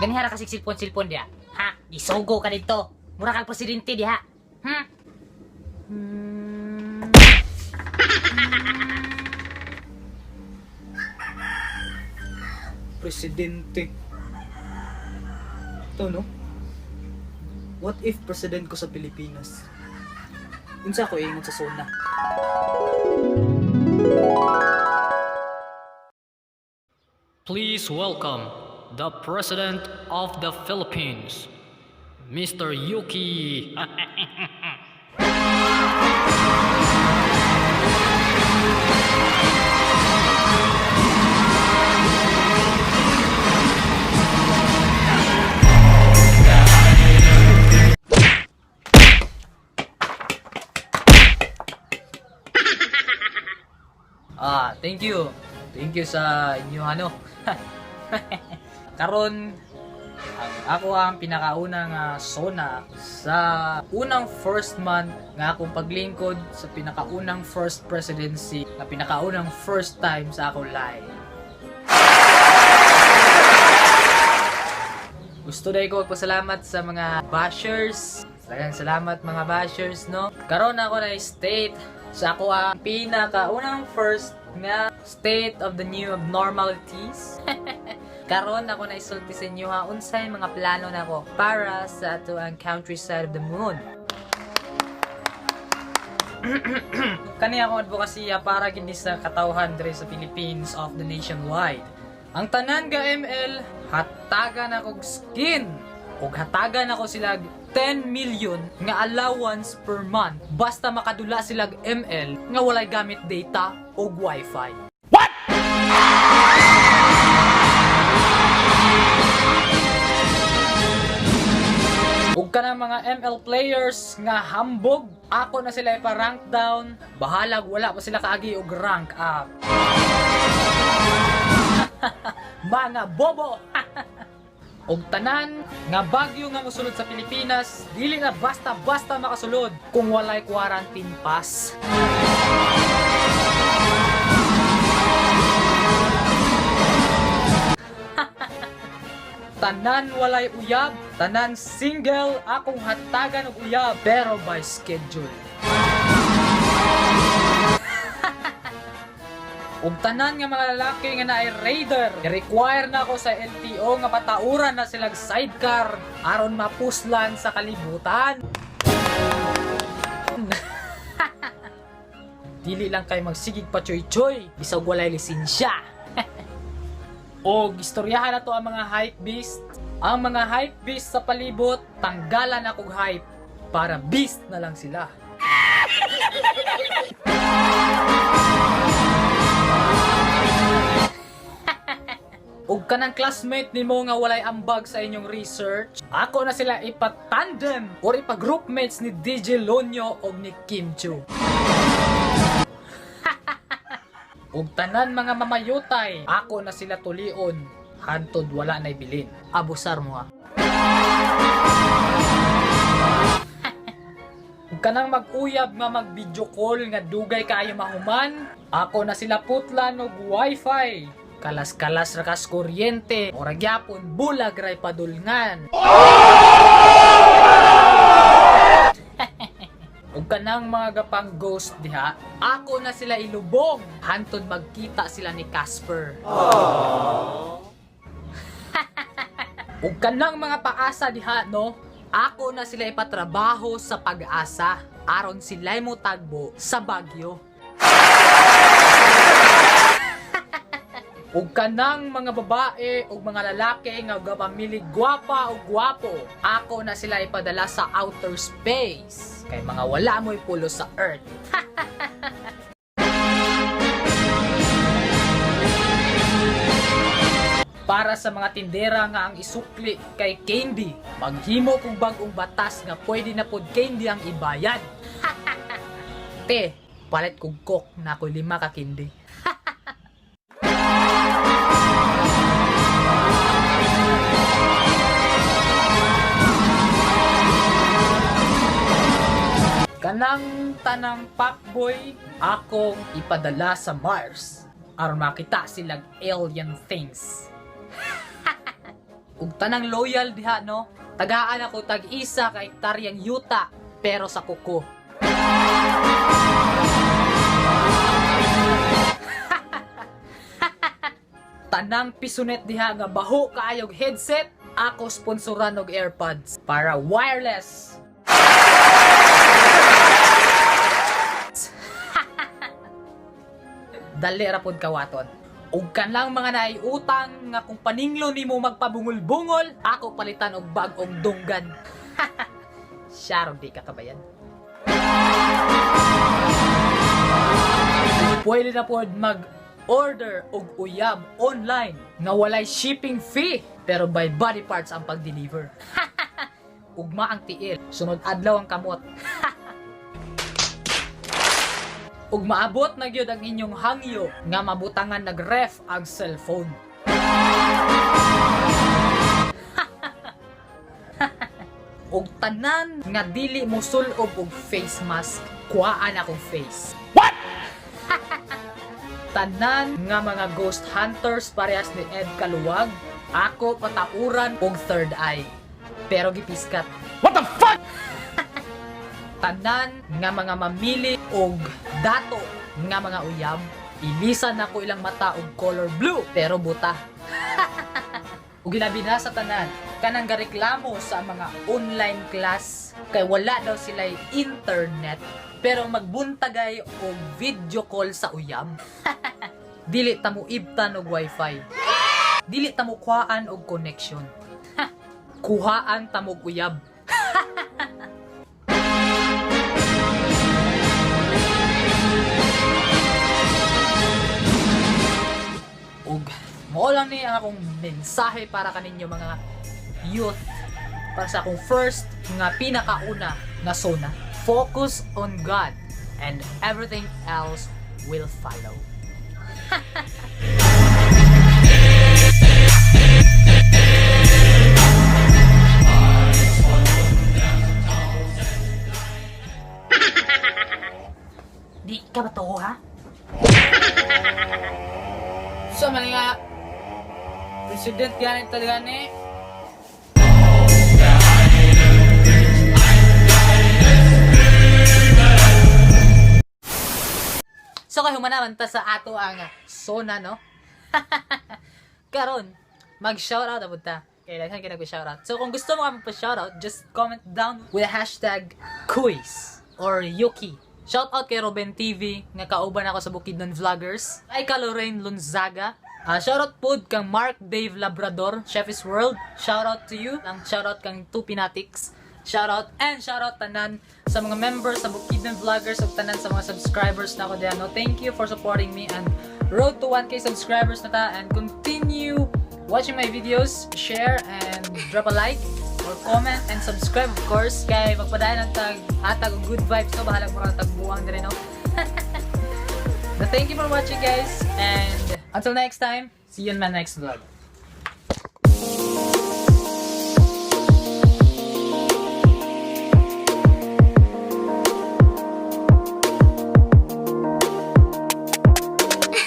Ganihara kasi silpon-silpon diha. Ha? Gisugo ka dito. Mura kang presidente diha. Hmm? Hmm. Presidente. Ito, no? What if president ko sa Pilipinas? Unsa ko ingon sa zona? Please welcome the President of the Philippines, Mr. Yuki. Ah, thank you. Thank you sa inyong ano. Karon ang ako ang pinakaunang sona sa unang first month nga akong paglingkod sa pinakaunang first presidency na pinakaunang first time sa akong life. Gusto dahil ko magpasalamat sa mga bashers. Daghang salamat mga bashers, no? Karon ako na state sa ako ang pinakaunang first nga state of the new abnormalities. Karon ako na isulti sa inyo ha unsay mga plano nako para sa ato ang countryside of the moon. Kani akong advokasya para gid ni sa katawhan diri sa Philippines of the nationwide. Ang tanan ga ML hatagan ako og skin ug hatagan ako sila 10 million nga allowance per month basta makadula sila ML nga walay gamit data og wifi. Ug kanang mga ML players nga hambog, ako na sila ipa-rank down, bahalag wala pa sila kaagi og rank up. Mga bobo! Og tanan nga bagyo nga mosulod sa Pilipinas, dili na basta-basta makasulod kung walay quarantine pass. Tanan walay uyab, tanan single akong hatagan og uyab pero by schedule. Ug tanan nga mga lalaki nga naay raider, require na ako sa LTO nga patauran na silang sidecar aron mapuslan sa kalibutan. Dili lang kay magsigig pa choy-choy bisag walay lisensya. Og istoryahan na to ang mga hype beast. Ang mga hype beast sa palibot, tanggalan akong hype para beast na lang sila. Og kanang classmate nimo nga walay ambag sa inyong research, ako na sila ipa-tandem or ipa-groupmates ni DJ Lonyo og ni Kim Chu. Ug tanan mga mamayutay, ako na sila tulion, hantod wala na'y bilin. Abusar mo ha. Ug kanang mag-uyab nga mag-video call nga dugay kaayo mahuman, ako na sila putlan og wifi. Kalas-kalas ra kas kuryente, ora gyapon bulag ray padulngan. Ug kanang mga gapang ghost diha, ako na sila ilubong. Hantod magkita sila ni Casper. Ug kanang mga paasa diha no, ako na sila ipatrabaho sa pag-asa aron sila'y mo tagbo sa Bagyo. Ug kanang mga babae ug mga lalaki nga gapamili gwapa o gwapo, ako na sila ipadala sa outer space. Kay mga wala mo'y pulo sa Earth. Para sa mga tindera nga ang isukli kay candy, maghimo kong bagong batas nga pwede na pod candy ang ibayad. Te, palit kog coke na ako'y 5 ka candy. Kanang tanang fuckboy akong ipadala sa Mars aron makita silang alien things. Ug tanang loyal diha, no? Tagaan ako tag-isa ka hektaryang yuta pero sa kuko. Tanang pisunet diha nga baho kaayog headset, ako sponsoran og AirPods para wireless. Dali ra pod kawaton. Ug kanang mga naiutang nga kung paninglo nimo magpabungol-bungol, ako palitan og bag-ong dunggan. Syarong di ka kabayan. Pwede na pod mag-order og uyab online nga walay shipping fee pero by body parts ang pag-deliver. Ugma ang tiil, sunod adlaw ang kamot. Ug maabot na gyud ang inyong hangyo nga mabutangan nag-ref ang cellphone. Ug tanan nga dili mo sulob og face mask, kuhaan akong face. What? Tanan nga mga ghost hunters parehas ni Ed Kaluwag, ako patauran og third eye. Pero gipiskat. What the fuck? Tanan nga mga mamili og dato nga mga uyab, ilisan nako ilang mata og color blue pero buta. Ug gilabi na sa tanan, kanang gareklamo sa mga online class kay wala daw sila internet pero magbuntagay og video call sa uyab. Dili ta mo ibtan og wifi. Dili ta mo kuhaan og connection. Kuhaan ta mo og uyab. Ug mao lang ni ang akong mensahe para kaninyo mga youth para sa akong first nga pinakauna nga sona. Focus on God and everything else will follow. Di ka ba to, ha? So man nga President ganit talaga ni. So kay humana man ta sa ato ang sona, no? Karon, mag-shoutout abot ta. Kay daghan kay nag-shoutout. So kung gusto mo ka magpa-shoutout, just comment down with the #quiz or Yuki. Shoutout kay Ruben TV nga kauban ako sa Bukidnon Vloggers. Ay ka Lorraine Lunzaga. Shoutout pod kang Mark Dave Labrador, Chef is World. Shoutout to you. Ang shoutout kang Tupinatics. Shoutout and shoutout tanan sa mga members sa Bukidnon Vloggers ug tanan sa mga subscribers na ako diyan. No, thank you for supporting me and road to 1K subscribers na ta and continue watching my videos, share and drop a like or comment and subscribe, of course, kay magpadayon ang tag hatag og good vibes, no, bahalag mo tag buwang dire, no. But thank you for watching, guys, and until next time, see you in my next vlog.